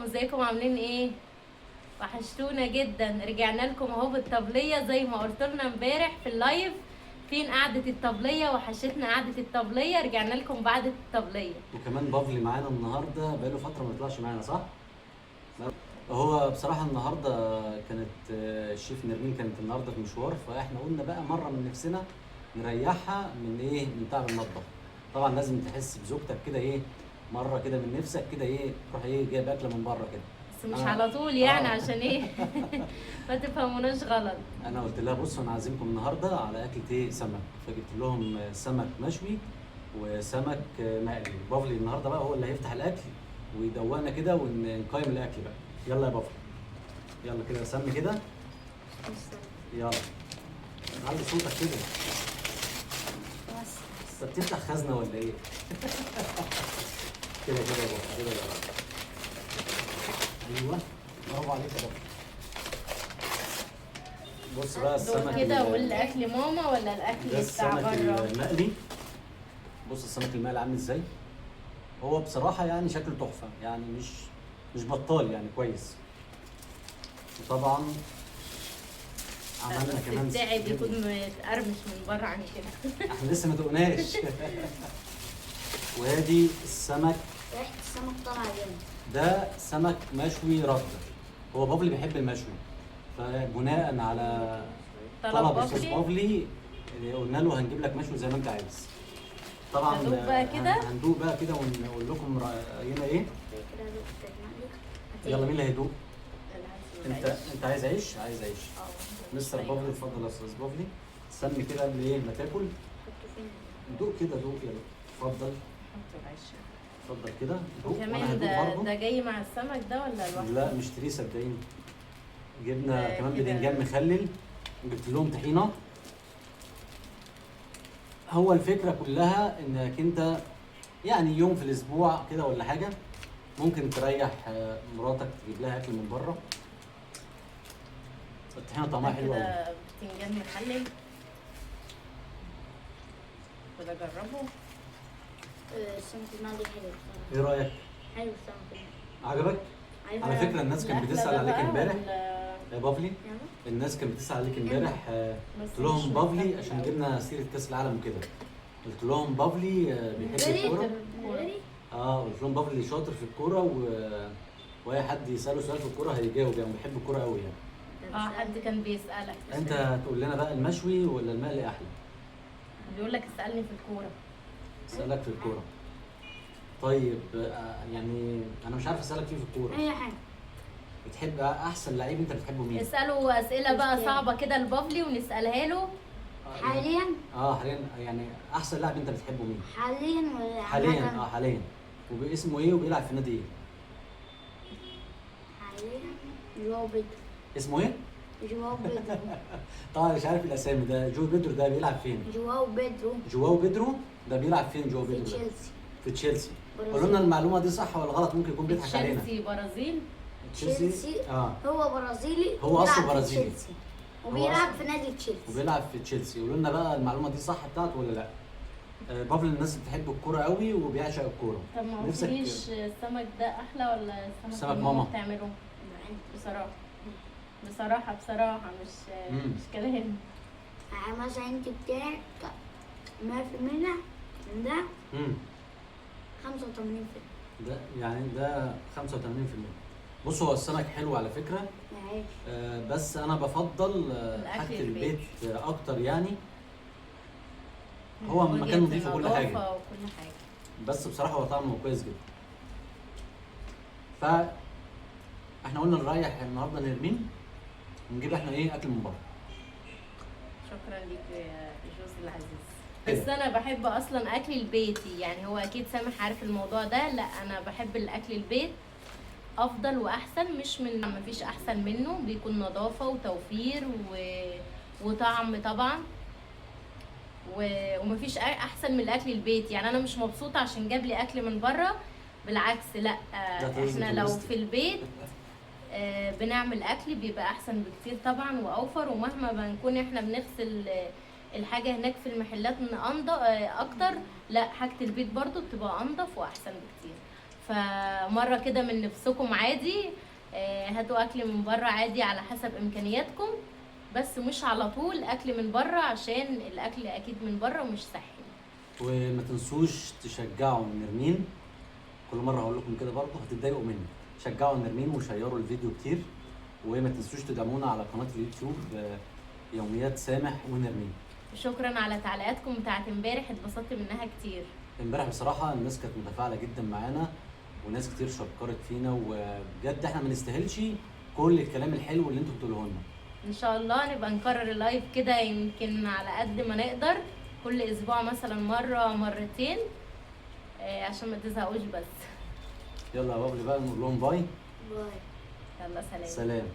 ازيكم عاملين ايه؟ وحشتونا جدا. رجعنا لكم اهو بالطبليه زي ما قلت لنا امبارح في ال live. فين قعدة الطبليه؟ وحشتنا قعدة الطبليه. رجعنا لكم بعد الطبليه. وكمان بافلي معانا النهارده، بقاله فترة ما طلعش معانا صح؟ هو بصراحة النهارده كانت الشيف نرمين كانت النهارده في مشوار، فاحنا قلنا بقى مرة من نفسنا نريحها من ايه؟ من تعب المطبخ. طبعا لازم تحس بزوجتك كده ايه، مرة كده من نفسك كده ايه، تروح ايه جايب أكلة من بره كده. بس مش على طول يعني عشان ايه ما تفهموناش غلط. انا قلت لها بصوا انا عازمكم النهارده على اكلة ايه؟ سمك. فجبت لهم سمك مشوي وسمك مقلي. بافلي النهارده بقى هو اللي هيفتح الاكل ويدوقنا كده ونقيم الاكل بقى. يلا يا بافلي، يلا كده سمي كده، يلا علي صوتك كده. انت بتفتح خزنه ولا ايه؟ كده كده يا بافلي، كده يا بافلي. ايوه برافو عليك يا بافلي. بص بقى السمك كده، والاكل ماما ولا الاكل ده بتاع السمك بره؟ المقلي. بص السمك المقلي عامل ازاي؟ هو بصراحه يعني شكله تحفه، يعني مش بطال يعني، كويس. وطبعا عملنا كمان بتاعي بيكون متقرمش من بره عن كده. احنا لسه ما دقناش. وادي السمك، ريحه السمك طالعه جامد. ده سمك مشوي رده. هو بافلي بيحب المشوي، فبناء على طلب استاذ بافلي قلنا له هنجيب لك مشوي زي ما انت عايز. طبعا هندوق بقى كده، هندوق بقى كده ونقول لكم راينا ايه. يلا مين اللي هيدوق؟ انت عايز عيش؟ عايز عيش. مستر بافلي اتفضل يا استاذ بافلي. سمي كده قبل ايه ما تاكل. دوق كده، دوق يلا اتفضل. اتفضل كده دوق. كمان ده جاي مع السمك ده ولا لوحده؟ لا مشتريه صدقيني. جبنا كمان بدنجان مخلل وجبت لهم طحينه. هو الفكره كلها انك انت يعني يوم في الاسبوع كده ولا حاجه ممكن تريح مراتك تجيب لها اكل من بره. الطحينه طعمها حلو قوي. كده بتنجان مخلل كده جربه. السمك المقلي حلو بصراحه. ايه رايك؟ حلو السمك المقلي. عجبك؟ على فكره الناس كانت بتسال عليك امبارح يا بافلي. الناس كانت بتسال عليك امبارح، قلت لهم بافلي عشان جبنا سيره كاس العالم وكده. قلت لهم بافلي بيحب الكوره. قلت لهم بافلي شاطر في الكوره واي حد يساله سؤال في الكوره هيجاوب، يعني بيحب الكوره قوي يعني. حد كان بيسالك. انت هتقول لنا بقى المشوي ولا المقلي احلى؟ بيقول لك اسالني في الكوره. اسالك في الكوره. طيب يعني انا مش عارف اسالك فيه في الكوره. اي حاجه. بتحب احسن لعيب انت بتحبه مين؟ اساله اسئله بقى صعبه كده لبافلي ونسالها له. حاليا؟ حاليا يعني احسن لاعب انت بتحبه مين؟ حاليا ولا حاليا؟ حاليا. وباسمه ايه وبيلعب في نادي ايه؟ حاليا جواو بيدرو. اسمه ايه؟ جواو بيدرو. طبعا مش عارف الاسامي. ده جو بيدرو ده بيلعب فين؟ جواو بيدرو. جواو بيدرو ده بيلعب فين؟ جواو بيدرو في تشيلسي. في تشيلسي. قولوا لنا المعلومه دي صح ولا غلط، ممكن يكون بيضحك علينا. تشيلسي برازيل. تشيلسي هو برازيلي، هو اصله برازيلي وبيلعب في نادي تشيلسي. وبيلعب في تشيلسي. قولوا لنا بقى المعلومه دي صح بتاعته ولا لا. بافلي الناس بتحب الكوره قوي وبيعشق الكوره. طب ما قلتليش السمك ده احلى ولا السمك ماما بتعمله؟ بصراحه بصراحه بصراحه مش كلام. مثلا انت بتاعك 100% ده 85%. ده يعني ده 85%. بص هو السمك حلو على فكره، بس انا بفضل حاجه البيت اكتر يعني. هو مكان نظيف وكل حاجه، بس بصراحه هو طعمه كويس جدا. ف احنا قلنا نريح النهارده نرمين ونجيب احنا ايه اكل من بره. شكرا ليك يا جوز العزيز. بس انا بحب اصلا اكل البيتي، يعني هو اكيد سامح عارف الموضوع ده. لا انا بحب الاكل البيت افضل واحسن، مش من مفيش احسن منه، بيكون نظافه وتوفير وطعم طبعا، ومفيش احسن من الاكل البيت. يعني انا مش مبسوطه عشان جاب لي اكل من بره، بالعكس. لا احنا لو في البيت بنعمل اكل بيبقى احسن بكتير طبعا واوفر. ومهما بنكون احنا بنغسل الحاجه هناك في المحلات انضف اكتر، لا حاجه البيت برضو بتبقى انضف واحسن بكتير. فمره كده من نفسكم عادي، هاتوا اكل من بره عادي على حسب امكانياتكم، بس مش على طول اكل من بره، عشان الاكل اكيد من بره مش صحي. وما تنسوش تشجعوا نرمين، كل مرة هقول لكم كده برضه هتتضايقوا مني، شجعوا نرمين وشيروا الفيديو كتير، وما تنسوش تدعمونا على قناة اليوتيوب يوميات سامح ونرمين. شكرا على تعليقاتكم بتاعت امبارح، اتبسطت منها كتير. امبارح بصراحة الناس كانت متفاعله جدا معانا، وناس كتير شكرت فينا، وبجد احنا ما نستاهلش كل الكلام الحلو اللي انتوا بتقولوه لنا. ان شاء الله نبقى نكرر ال live كده، يمكن على قد ما نقدر كل اسبوع مثلا مرة مرتين، عشان ما تزهقوش بس. يلا يا بابلي بقى نقول لهم bye. bye. يلا سلام. سلام.